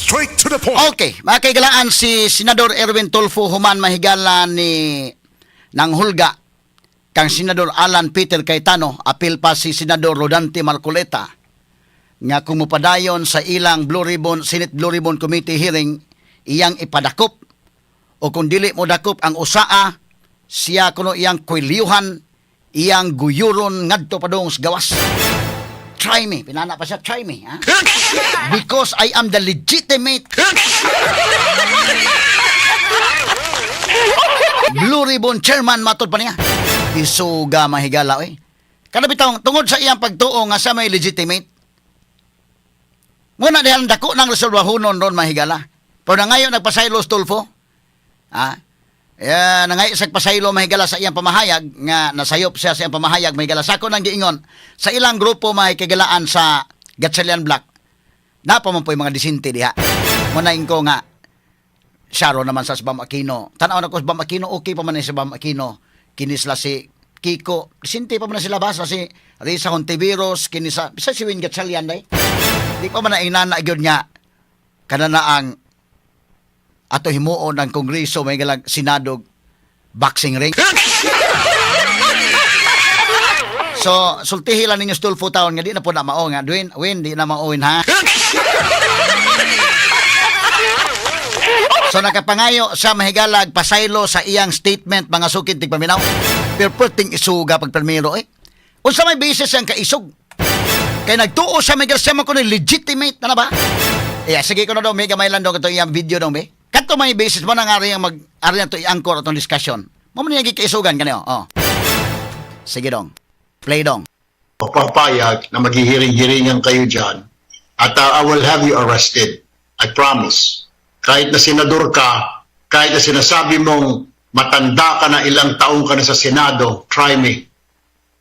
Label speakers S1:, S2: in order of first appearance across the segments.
S1: Straight to the point.
S2: Okay, mga kaigalaan, si Senador Erwin Tulfo human mahigala ni nang hulga kang Senador Alan Peter Cayetano, apil pa si Senador Rodante Marcoleta nga kung mopadayon sa ilang Blue Ribbon Senate Blue Ribbon Committee hearing, iyang ipadakop o kung dili mo dakop ang usaa, siya kuno iyang kwilyuhan, iyang guyuron ngadto padung sa gawas. "Try me," pinana pa siya, "Try me, ha? Because I am the legitimate Blue Ribbon Chairman," matod pa niya. Isuga, mahigala, oy. Kada bitaw tungod sa iyang pagtuo nga sa may legitimate. Muna dihang dako ng resolbahunon ron, mahigala. Pero na ngayon nagpasaylo si Tulfo. Ha? Eh, nangayo sa pasaylo, mahigala, sa iyang pamahayag nga nasayop siya sa iyang pamahayag, mahigala, sa ako nang giingon sa ilang grupo, mahikagilaan, sa Gatchalian Bloc na pa man po'y mga disente diha. Muna ko nga Sharo naman sa Bam Aquino. Tanaw na ko sa Bam Aquino, okay pa man ni sa Bam Aquino. Kini sila si Kiko, disente pa man na sila ba? Sa si Risa Hontiveros, kini sa, bisa si Win Gatchalian day. Di pa man na inana gyud nga kana na ang ato himuon ng Kongreso may galag Senado boxing ring. So, sultihi lang ninyo Tulfo taon nga di na po na mao nga Dwayne, Win, di na maoin ha. So nakapangayo sa mahigalag pasaylo sa iyang statement, mga sukid tigpaminaw. Pero perting isuga pag permiro eh. Unsa may basis ang kaisog? Kay nagtuo sa may siya man kuno legitimate na na ba? Yeah, sige ko na daw, may gamay lang daw kato iyang video daw be. Kadto may basis mo na nga ari ang mag ari na to i-anchor atong discussion. Mo man niya gikaisugan kanyo. Oh. Sige dong. Play dong.
S3: Papayag na maghihiring-hiringan kayo dyan at I will have you arrested. I promise. Kahit na senador ka, kahit na sinasabi mong matanda ka na, ilang taong ka na sa Senado, try me.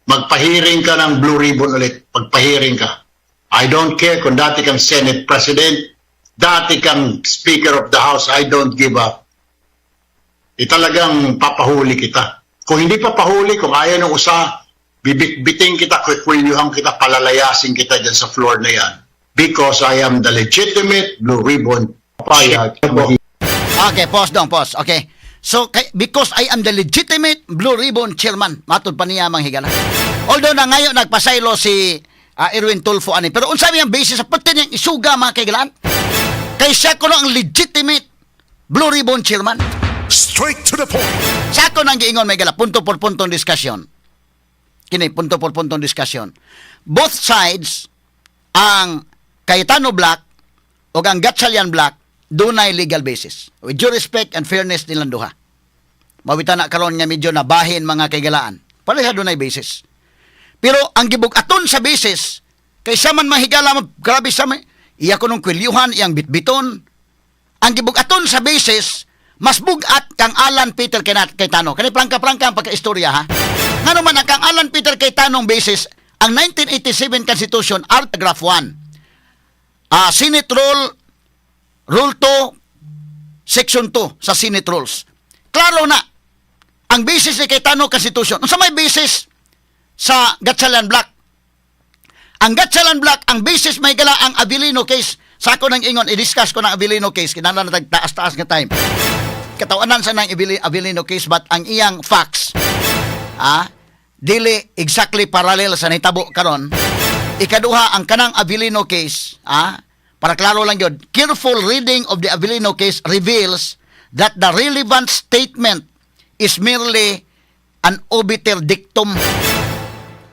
S3: Magpahiring ka ng Blue Ribbon ulit. Pagpahiring ka. I don't care kung dati kang Senate President, dati kang Speaker of the House, I don't give up. E talagang papahuli kita. Kung hindi papahuli, kung ayaw ng usa, bibitbitin kita, kwikwelyuhan kita, palalayasin kita dyan sa floor na yan. Because I am the legitimate Blue Ribbon payag.
S2: Okay, pause dong, pause. Okay. So, kay, because I am the legitimate Blue Ribbon Chairman, matod pa niya mga higala. Although na ngayon nagpasaylo si Erwin Tulfo ani, pero unsa may ang basis sa pati niyang isuga, mga kaigalaan? Kay siya kuno ang legitimate Blue Ribbon Chairman.
S1: Straight to the point.
S2: Sa ako nang giingon may gala, punto por puntong discussion. Kini, punto por puntong discussion. Both sides, ang Cayetano Bloc o ang Gatchalian Bloc, dunay legal basis. With due respect and fairness nilang duha. Mawita na karon nga medyo nabahin, mga kaigalaan. Pareha dunay basis. Pero ang gibug-aton sa basis, kay siya man mahigala, grabe siya may, iya ko nung kwilyuhan, iyang bitbiton. Ang gibug-aton sa basis, mas bugat kang Alan Peter Cayetano. Kani prangka-prangka ang pagka-istorya ha. Ngano man ang kang Alan Peter Cayetano basis, ang 1987 Constitution, Paragraph 1. Senate Rule, Rule 2, Section 2 sa Senate Rules. Klaro na, ang basis ni Cayetano, Constitution. Unsa may basis sa Gatchalian Bloc? Ang Gatchalian Bloc, ang basis may gala ang Avelino case. Sa ako nang ingon, i-discuss ko ng Avelino case, kinahanglan na tag taas-taas nga time. Katawanan sa nang Avelino case, but ang iyang facts, dili exactly parallel sa nahitabo karon. Ikaduha, ang kanang Avelino case, para klaro lang yun, careful reading of the Avelino case reveals that the relevant statement is merely an obiter dictum.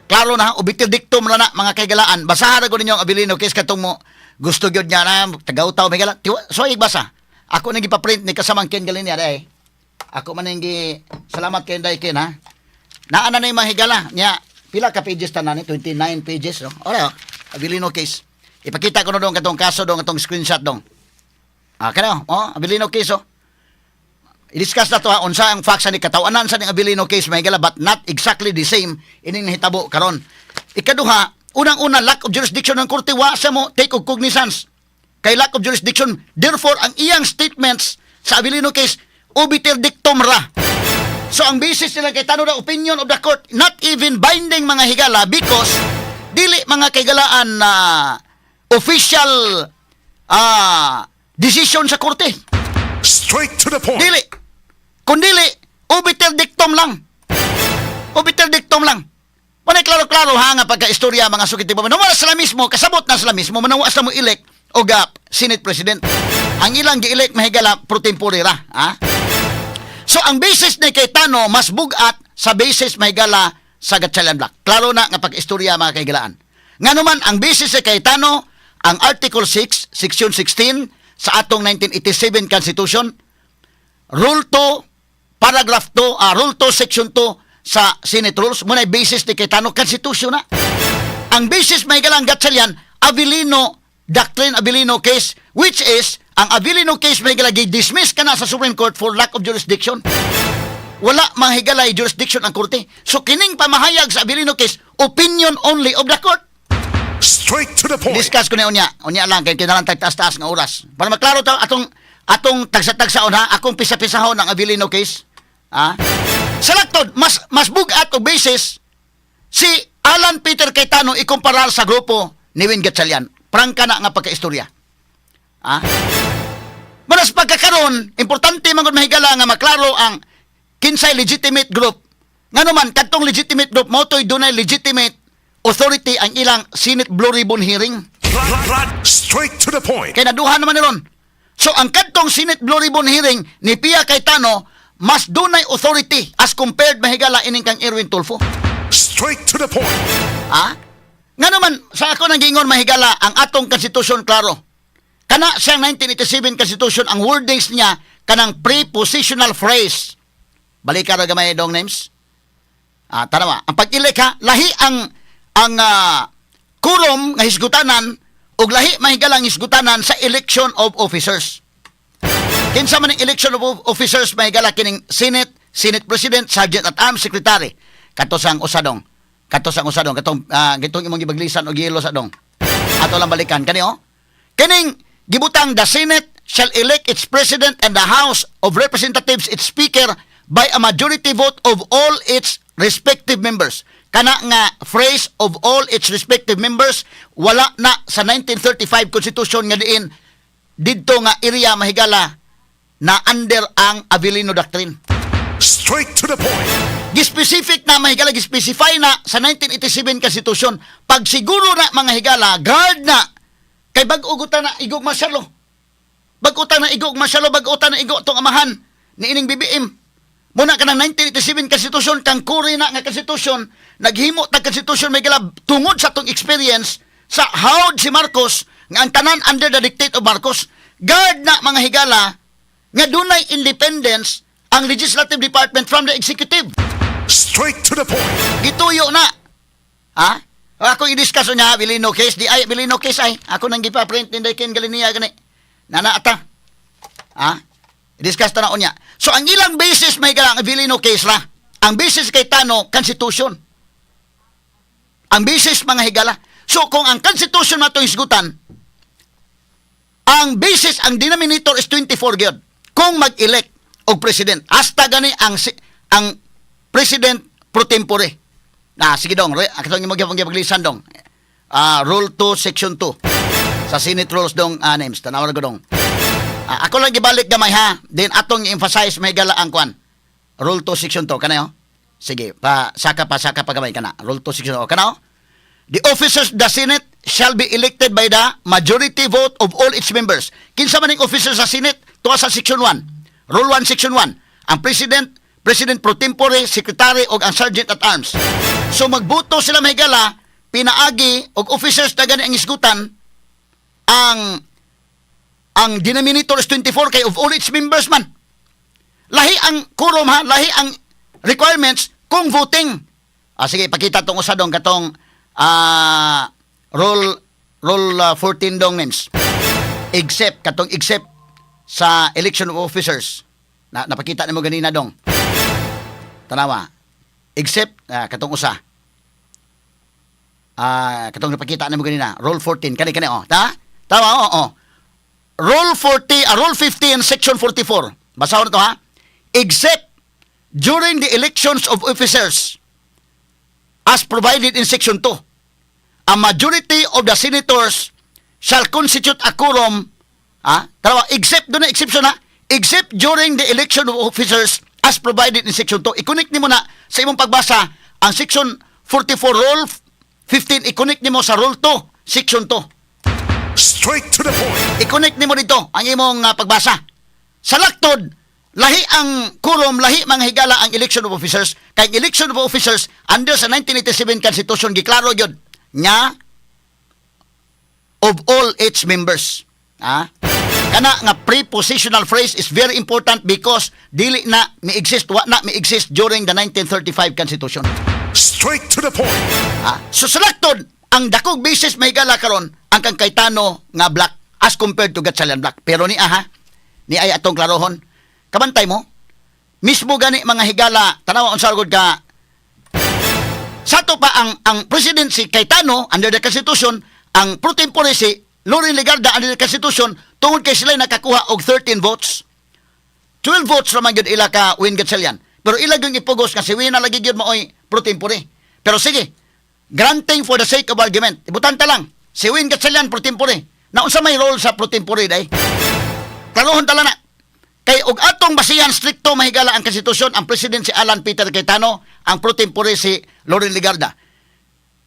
S2: Klaro na, obiter dictum na na, mga kaigalaan. Basahan na ko ninyo ang Avelino case katong mo gusto gyud niya na tagaw-taw may gala. So basa. Ako nang gipa-print ni kasamang Ken Galinia day. Ako man nang gi salamat kay Day Ken ha. Naa na na yung mahigala niya. Pila ka pages tanan ni? 29 pages no. Ora, oh, Avelino case. Ipakita ko na dong katong kaso dong, atong screenshot dong. Ah, kana oh, Avelino case oh. I-discuss na to ha, unsa ang facts ni katawanan sa ning Avelino case mahigala, but not exactly the same ining nahitabo karon. Ikaduha, unang-una, lack of jurisdiction ng korte, wa sa mo take og cognizance. Kay lack of jurisdiction, therefore ang iyang statements sa Avelino case obiter dictum ra. So ang basis nila kay tanong na opinion of the court, not even binding, mga higala, because dili mga kaigalaan na official Decision sa korte.
S1: Straight to the point.
S2: Dili. Kung dili, obiter dictum lang. Obiter dictum lang. Manay klaro-klaro ha nga pagka-istorya, mga sukit ba. Wala sila mismo, kasabot na sila mismo, manawa sila mo elect og Senate President. Ang ilang gi-elect, mahigala, pro tempore ra. Ha? So ang basis ni Cayetano mas bugat sa basis, mahigala, sa Gatchalian Bloc. Klaro na nga pag-istorya, mga kaigalaan. Nga naman ang basis ni Cayetano ang Article 6, Section 16 sa atong 1987 Constitution, Rule 2, Paragraph 2, Rule 2, Section 2 sa Senate Rules, mao na basis ni Cayetano, Constitution na. Ang basis, may galang, Gatchalian, Avelino Doctrine, Avelino case, which is, ang Avelino case, may galang, dismiss ka na sa Supreme Court for lack of jurisdiction. Wala mahigalay jurisdiction ang korte. So kining pamahayag sa Avelino case, opinion only of the court.
S1: Straight to the point.
S2: Discuss ko na unya. Unya lang kay kinalang tagtaas-taas nga oras. Para maklaro ta atong tagsa-tagsaon ha, akong pisa-pisahon ang Avelino case. Ha? Sa laktod, mas bugat og basis si Alan Peter Cayetano ikumparar sa grupo ni Win Gatchalian. Prangka na nga pagkaistorya. Ha? Manas pagkakaroon, importante man gud, mahigala, nga maklaro ang kinsay legitimate group. Nga naman, kadtong legitimate group mo to'y dunay legitimate authority ang ilang Senate Blue Ribbon hearing.
S1: Straight to the point.
S2: Kay naduha naman ni ron. So ang kadtong Senate Blue Ribbon hearing ni Pia Cayetano mas dunay authority as compared, mahigala, ining kang Erwin Tulfo.
S1: Straight to the point.
S2: Ha? Nga naman, sa ako nang giingon, mahigala, ang atong konstitusyon klaro. Kana siyang 1987 Constitution, ang wordings niya kanang prepositional phrase. Balik ka gamay, dong names. Ah, tanawa. Ang pag-elect ha, lahi ang quorum nga hisgutanan ug lahi, mahigala, ang hisgutanan sa election of officers. Kinsa man ang election of officers, mahigala, kining Senate, Senate President, Sergeant at Arms, Secretary. Kato sang usadong. Kato sang usadong katong gitong imong gibaglisan og yelo sa dong. Ato lang balikan kani oh. Kining gibutang the Senate shall elect its president and the House of Representatives its speaker by a majority vote of all its respective members. Kana nga phrase "of all its respective members" wala na sa 1935 Constitution nga diin didto nga area, mahigala, na under ang Avelino Doctrine.
S1: Straight to the point.
S2: Gispecific na, mahigala, gispecify na sa 1987 Constitution. Pag siguro na, mga higala, guard na kay bag-o ta na igog martial law. Bag-o ta na igog martial law, bag-o ta na igo tong amahan ni ining BBM. Muna ka ng 1987 Constitution, kang kuri na nga Constitution, naghimo tag Constitution, may gala, tungod sa tong experience sa howd si Marcos, nga ang tanan under the dictate of Marcos. Guard na, mga higala, nga dunay independence ang legislative department from the executive.
S1: Straight to the point.
S2: Gituyo na. Ha? Ako i-discuss niya, Avelino case. Di ay, Avelino case ay. Ako nang gipa-print ni Ken Galinia gani. Nana ata. Ha? I-discuss ta na unya. So ang ilang basis, may ang Avelino case ra. Ang basis Cayetano, Constitution. Ang basis, mga higala. So kung ang Constitution na itong hisgutan, ang basis, ang denominator is 24 gyud. Kung mag-elect og president, hasta gani ang president pro tempore. Na sige dong, katong imong gyapon gipaglisan dong. Rule 2 Section 2 sa Senate Rules dong, names tanaw ko dong. Ako lang gibalik gamay ha. Then atong i-emphasize, may gala, ang kwan. Rule 2 Section 2 kana oh. Sige, pa saka pa gamay kana. Rule 2 Section 2 kana oh. The officers of the Senate shall be elected by the majority vote of all its members. Kinsa man ang officers sa Senate? Tuwa sa Section 1. Rule 1, Section 1. Ang President, President pro tempore, Secretary, o ang Sergeant at Arms. So magbuto sila, mahigala, pinaagi og officers na gani ang isgutan, ang denominator is 24 kay of all its members man. Lahi ang quorum ha, lahi ang requirements kung voting. Sige, pakita tong usa dong, katong rule 14 dong names. Except katong except sa election of officers. Na napakita nimo ganina dong. Tanawa. Except katong usa. Katong napakita nimo ganina, Rule 14 kani kani oh. Ta? Tama oh, oh. Rule 40, Rule 15, Section 44. Basahon na to ha. Except during the elections of officers as provided in Section 2, a majority of the senators shall constitute a quorum. Ah, tanawa, except doon na exception ha. Except during the election of officers as provided in section 2. I-connect nimo na sa imong pagbasa ang section 44 rule 15, i-connect nimo sa rule 2, section 2.
S1: Straight to the point.
S2: I-connect nimo dito ang imong pagbasa. Sa laktod, lahi ang quorum, lahi, mga higala, ang election of officers. Kay ang election of officers under sa 1987 Constitution, giklaro gyud nga of all its members. Ah? Kana nga prepositional phrase is very important because dili na mi-exist, wa na mi-exist during the 1935 Constitution.
S1: Straight to the point.
S2: Ah, so sa laktod, ang dakog basis, may gala, karon ang kang Cayetano nga bloc as compared to Gatchalian bloc. Pero ni aha, ni ay atong klarohon. Kabantay mo, mismo gani, mga higala, tanawa unsa gud ka sa ato pa ang president si Cayetano under the Constitution, ang pro tempore si Loren Legarda under the Constitution, tungod kay sila nakakuha og 13 votes. 12 votes raman gyud ila ka Win Gatchalian. Pero ila gyud ipugos nga si Win na lagi gyud maoy pro tempore. Pero sige, granting for the sake of argument, ibutan ta lang si Win Gatchalian pro tempore. Na unsa may role sa pro tempore day? Klarohon ta lang na. Kay og atong basihan stricto, mahigala, ang konstitusyon, ang president si Alan Peter Cayetano, ang pro tempore si Loren Legarda.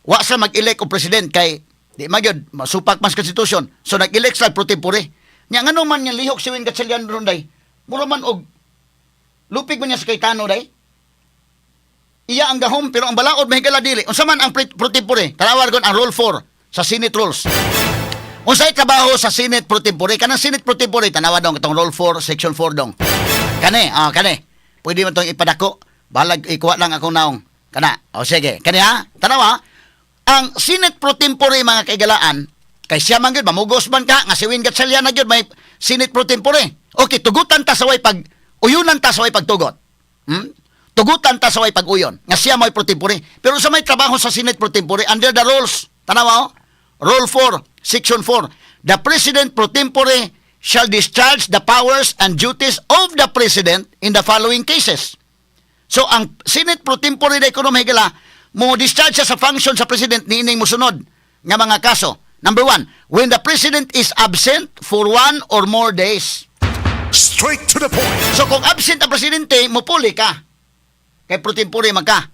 S2: Wa sa mag-elect og president kay di magyud masupak mas konstitusyon. So nag-elect sa pro tempore. Nya ngano man nga lihok si Win Gatchalian ron day? Mura man og lupig man niya sa Cayetano day. Iya ang gahom, pero ang balaod, mahigala, dili. Unsa man ang pro tempore? Tanawa gon ang rule 4 sa Senate rules. Unsay trabaho sa Senate pro tempore? Kanang Senate pro tempore, tanawa dong itong rule 4, section 4 dong. Kani, ah, kani. Pwede mo itong ipadako. Balag ikuha lang akong naong. Kana, o sige. Kani ha, tanawa. Ang Senate pro tempore, mga kaigalaan, kay siya man gyud, mamugos man ka, nga si Win Gatchalian na gyud, may Senate pro tempore. Okay, tugutan ta sa way pag, uyunan ta sa way pagtugot. Tugutan ta sa way pag-uyon nga siya may pro tempore. Pero sa may trabaho sa Senate pro tempore under the rules, tanawa oh, Rule 4, Section 4, the President pro tempore shall discharge the powers and duties of the President in the following cases. So ang Senate pro tempore na kuno, higala, mo discharge siya sa function sa President niining musunod nga mga kaso. Number one, when the President is absent for 1 or more days.
S1: Straight to the point.
S2: So kung absent ang presidente, mupuli ka. Kay pro tempore man ka.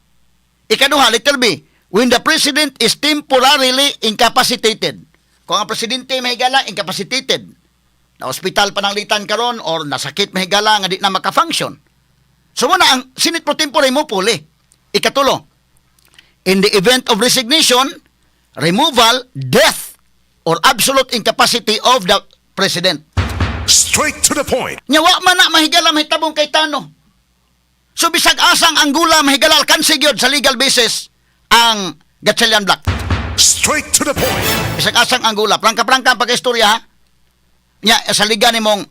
S2: Ikaduha, letter B, when the president is temporarily incapacitated. Kung ang presidente, mahigala, incapacitated, na ospital pa ng litan karon or nasakit, mahigala, nga di na maka-function. So muna ang Senate pro tempore mo puli. Ikatulo, in the event of resignation, removal, death, or absolute incapacity of the president.
S1: Straight to the point.
S2: Nya wa man na, mahigala, mahitabong Cayetano. So bisag asang anggula, mahigala, alkanse gyud sa legal basis ang Gatchalian bloc.
S1: Straight to the point.
S2: Bisag asang anggula, prangka-prangka ang pagkaistorya ha. Nya sa liga nimong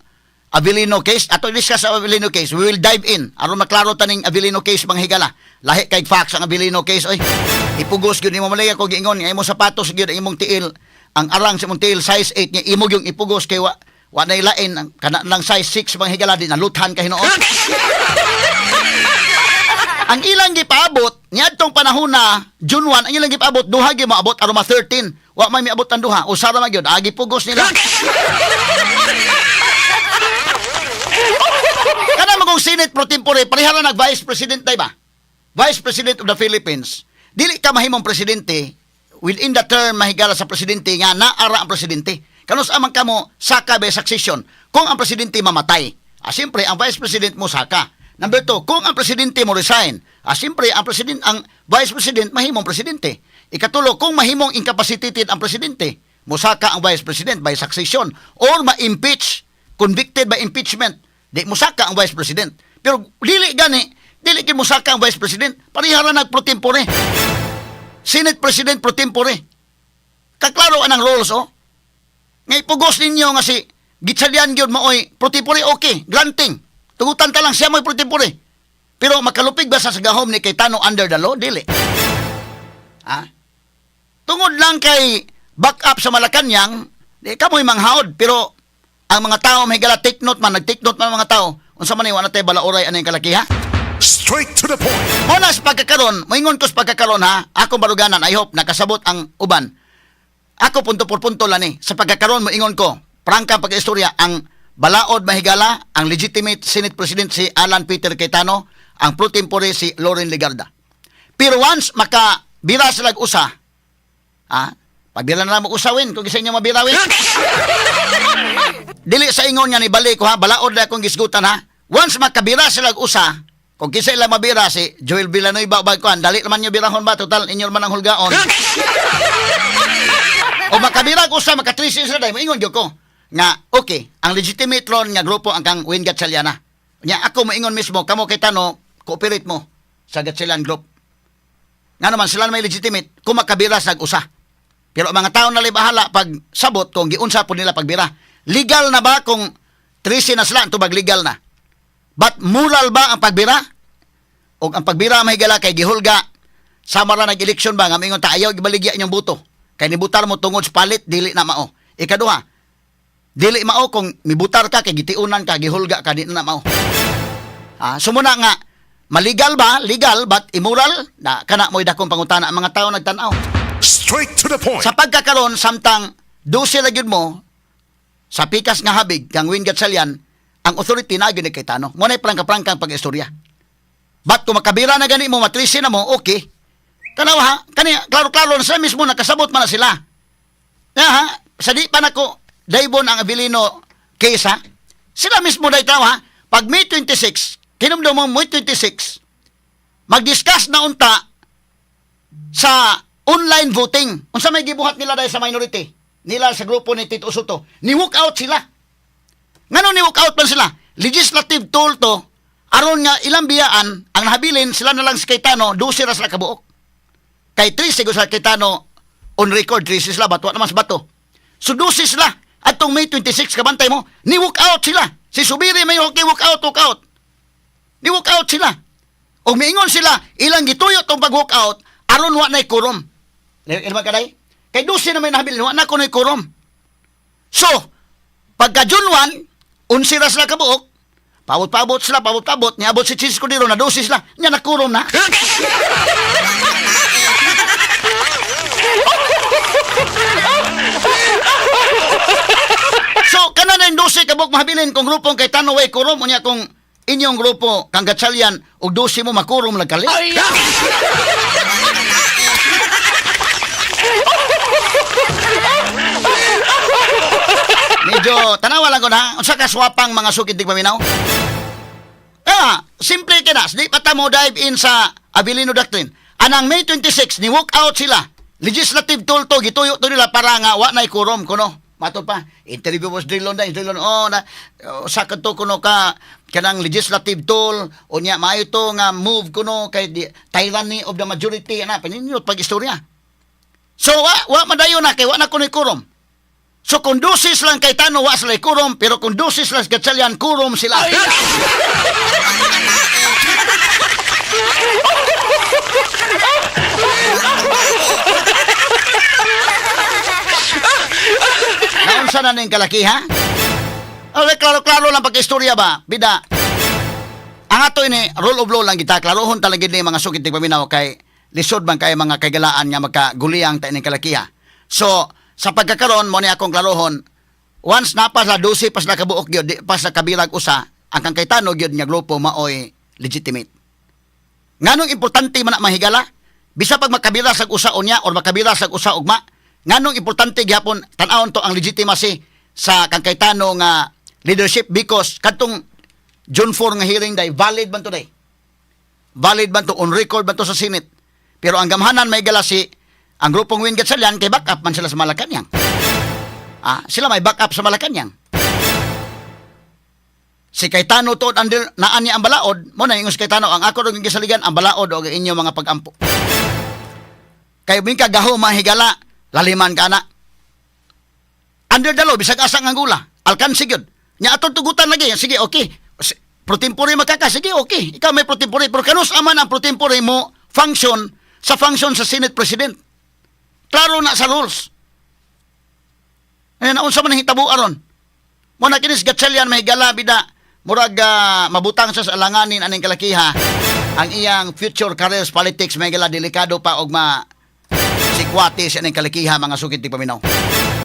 S2: Avelino case, ato discuss sa Avelino case. We will dive in aron maklaro taning Avelino case, mga higala. Lahi kay facts ang Avelino case oy. Ipugos gyud nimo malaya ko giingon nga imong sapatos gyud ang imong tiil, ang arang sa imong tiil size 8 nya imo gyung ipugos kay wa nay lain ang kana lang size 6, mga higala, di naluthan ka hinuon. Ang ilang gipaabot niadtong panahon na June 1, ang ilang gipaabot duha gyud moabot aron ma 13. Wa may miabot ang duha. Usara man gyud, agi pugos nila. Kana magong Senate pro tempore, pareha ra nag Vice President tay ba? Vice President of the Philippines. Dili ka mahimong presidente within the term, mahigala, sa presidente nga naara ang presidente. Kanus amang kamo saka by succession. Kung ang presidente mamatay, ah, siyempre ang vice president mo saka. Number two, kung ang presidente mo resign, ah, siyempre ang president, ang vice president mahimong presidente. Ikatulo, kung mahimong incapacitated ang presidente, musaka ang vice president by succession or ma-impeach, convicted by impeachment, di musaka ang vice president. Pero dili gani, dili kay musaka ang vice president, pareha ra nag pro tempore. Senate President pro tempore. Kaklaro anang rules oh. Nga ipugos ninyo nga si Gatchalian gyud maoy pro tempore, okay, granting. Tugutan ta lang siya mo'y pro tempore. Pero makalupig ba sa gahom ni Cayetano under the law? Dili. Ha? Tungod lang kay back up sa Malacanang, di ka mo'y manghaod. Pero ang mga tao may gala take note man, nag-take note man ang mga tao. Unsa man ni, wala tay balauray ano yung kalaki ha?
S1: Straight to the point.
S2: Mo na sa pagkakaron, moingon ko sa pagkakaron ha, ako baruganan, I hope nakasabot ang uban. Ako punto por punto lang ni. Sa pagkakaron moingon ko, Prangka pag-istorya, ang balaod, mahigala, ang legitimate Senate President si Alan Peter Cayetano, ang pro tempore si Loren Legarda. Pero once makabira sila usa, ha? Pagbira na lang mo usawin kung isa inyo mabirawin. Dili sa ingon nga ni balik ko ha, balaod na akong gisgutan ha. Once makabira sila usa, kung kinsa ila mabira si Joel Villanueva ba kuan, dali naman nyo birahon ba, total inyo man ang hulgaon. O makabira ko usa, makatrisi sila dahil moingon gyud ko nga okay, ang legitimate ron nga grupo ang kang Win Gatchalian. Nya ako moingon mismo, kamo Cayetano, cooperate mo sa Gatchalian Group. Nga naman sila na may legitimate kung makabira sa usa. Pero ang mga tao na bahala pag sabot kung giunsa po nila pagbira. Legal na ba kung 13 na sila, tubag legal na? But moral ba ang pagbira? O ang pagbira, mahigala, kay gihulga sama ra nag-eleksyon ba nga mingon ta ayaw gibaligya inyong boto. Kay nibutar mo tungod sa palit, dili na mao. Ikaduha, dili mao kung mibutar ka kay gitiunan ka, gihulga ka, di na mao. Ah, sumuna nga maligal ba? Legal but immoral na kana mo'y dakong pangutana ang mga tao nagtan-aw.
S1: Straight to the point.
S2: Sa pagkakaron samtang 12 ra gyud mo sa pikas nga habig kang Win Gatchalian, ang authority na gyud ni Cayetano. Mo na'y prangka-prangka ang pag-istorya. But kung makabira na gani mo, matrisi na mo, okay. Tanawa ha, kani klaro-klaro na sila mismo nakasabot man na sila. Ya ha, sa di pa nako daybon ang Avelino case ha. Sila mismo day tanawa ha, pag May 26, kinumdum mo May 26, mag-discuss na unta sa online voting. Unsa may gibuhat nila dahil sa minority? Nila sa grupo ni Tito Sotto. Ni walk out sila. Ngano ni walk out man sila? Legislative tool to aron nga ilang biyaan ang nahabilin sila na lang si Cayetano, 12 ra sila kabuok. Kay 13 sa Cayetano on record, 13 sila bato naman sa bato. So 12 sila atong May 26, kabantay mo, ni walk out sila. Si Zubiri may okay, walk out, walk out. Ni walk out sila. Og miingon sila, ilang gituyo tong pag walk out aron wa nay quorum. Ano ba kaday? Kay 12 na may nahabilin, wa na kuno'y quorum. So, pagka June 1, 11 ra sila kabuok, pabot-pabot sila, pabot-pabot, niabot si Chiz Escudero na 12 sila, nya na-quorum na. So, kana na yung 12 kabuok mahabilin kung grupong Cayetano way quorum, unya kung inyong grupo kang Gatchalian og 12 mo ma-quorum lagkali. Medyo tanawa lang ko na unsa ka swapang mga sukid tigpaminaw. Kaya, simple kina, di pa ta mo dive in sa Avelino Doctrine. Anang May 26, ni walk out sila. Legislative tool to, gituyo to nila para nga wa na'y quorum kuno. Matod pa, interview was Drilon na, Drilon, oh, na, oh, sa kadto kuno ka, kanang legislative tool, o niya, maayo to nga move kuno kay di, tyranny of the majority, ana, paninyo pag istorya. So, wa madayon na, kay wa na kuno'y quorum. So kung 12 lang Cayetano, wa sila quorum, pero kung 12 lang Gatchalian, quorum sila. Naunsa na ning kalaki ha? Okay, klaro-klaro lang pagka-istorya ba? Bida, ang ato ini, rule of law lang kita. Klarohon talaga ni mga sukit paminaw kay lisod man kay mga kagalaan nga magkaguliyang ta ining kalakiha. So, sa pagkakaroon mo ni akong klarohon, once na pa sa 12 pas na kabuok gyud, di pa sa kabirag usa, ang kang Cayetano gyud nga grupo maoy legitimate. Nganong importante man na, mahigala? Bisa pag makabira sa usa unya or makabira sa usa ugma, nganong importante gihapon tan-awon to ang legitimacy sa kang Cayetano nga leadership? Because kadtong June 4 nga hearing day, valid man to day. Valid man to, on record man to sa Senate. Pero ang gamhanan may gala si ang grupong Win Gatchalian kay backup man sila sa Malacanang. Ah, sila may backup sa Malacanang. Si Cayetano to under naan niya ang balaod, mo na ingon si Cayetano, ang ako rin gisaligan ang balaod og inyo mga pagampo. Kay ka gaho mahigala, laliman ka na. Under the law, bisag asa nga gula, alkansi gyud. Nya atong tugutan lagi, sige okay. Pro tempore makaka, sige okay. Ikaw may pro tempore, pero kanus aman ang pro tempore mo function sa function sa Senate President? Klaro na sa rules. Ayan, naunsa man ang hitabo aron? Mo na kinis Gatchalian, mahigala, bida murag mabutang sa alanganin aning kalakiha ang iyang future career sa politics, mahigala, delikado pa og ma sikwati sa aning kalakiha, mga sukit ti paminaw.